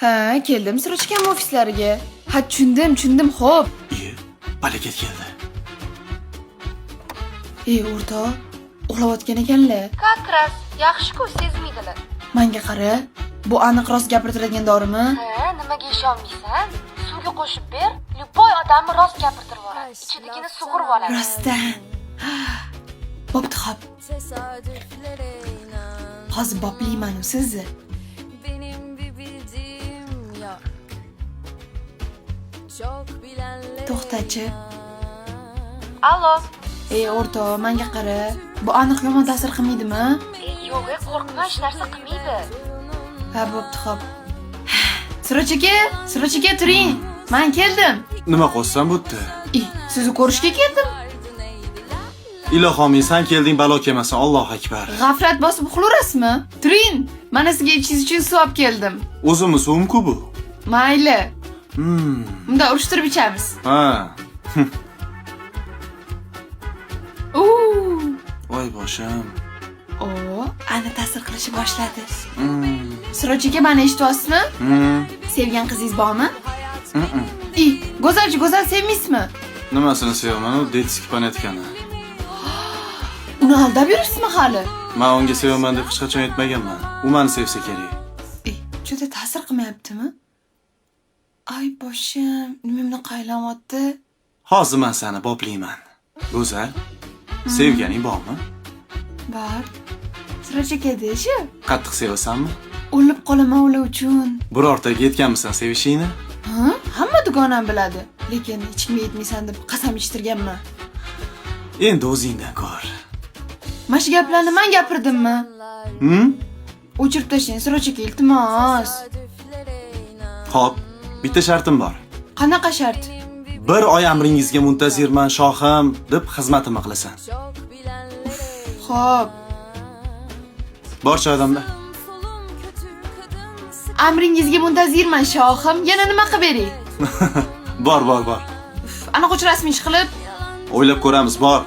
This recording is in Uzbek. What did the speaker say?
Ha, keldim Siroj akam ofislariga. Ha, tushundim, tushundim, xo'p. Iye, balakat keldi. Ey, o'rtoq, uxlayotgan ekanlar. Как раз, yaxshi-ku, sezmaydilar. Manga qara, bu aniq rost gapirtiradigan dorimi? Ha, nimaga ishonmaysan? Suvga qo'shib ber, любой odamni rost gapirtirib yuboradi. Ichidagini sug'urib oladi. Rostdan. Bo'pti, xo'p. Tesadüflere inan. Hozir boplayman u sizni. Benim bir bildiğim yok. Çok bilenlere To'xtachi. Allo. Ey, o'rtoq, manga qara. Bu aniq yomon ta'sir qilmaydimi? Ey, yo'q, ey, qo'rqma, hech narsa qilmaydi. Ha, bo'pti, xo'p. Siroj aka, Siroj aka, turing. Men keldim. Nima qo'shsam bu yerda? Ey, sizni ko'rishga keldim. Ilohim, sen kelding, balo kelmasin. Allohu akbar. G'aflat bosib uxlaverasizmi? Turing. Mana sizga ichingiz uchun suv olib keldim. O'zimni suvim-ku bu. Mayli. Unda urushtirib ichamiz. Ha. Uuu. Voy boshim. O, ana ta'sir qilishi boshladi. Siroj aka, mani eshityapsizmi? Sevgan qizingiz bormi? I, go'zalchi, go'zal sevmaysizmi? Nimasini sevaman u детский понятка ni. Uni aldab yuribsizmi hali? Men unga sevaman deb hech qachon aytmaganman. U meni sevsa kerak. Ey, juda ta'sir qilmayaptimi? Ay boshim, nima bunaqa aylanyapti? Hozir men seni boplayman. Go'zal, sevganing bormi? Bor. Siroj aka deshi. Qattiq sevasanmi? O'lib qolaman ular uchun. Birortaga yetganmisan sevishingni? Ha? Hamma dugonam biladi. Lekin hech kimga aytmaysan deb qasam ichtirganman. Endi o'zingdan ko'r. Mana shu gaplarni men gapirdimmi? O'chirib tashlang, Siroj aka, iltimos. Xo'p, bitta shartim bor. Qanaqa shart? Bir oy amringizga muntazirman shohim deb xizmatimni qilasan. Xo'p. Borchi odamda. Amringizga muntazirman shohim. Yana nima qilib beray? Bor, bor, bor. Anaqa rasmiy ish qilib, O'ylab ko'ramiz, bor.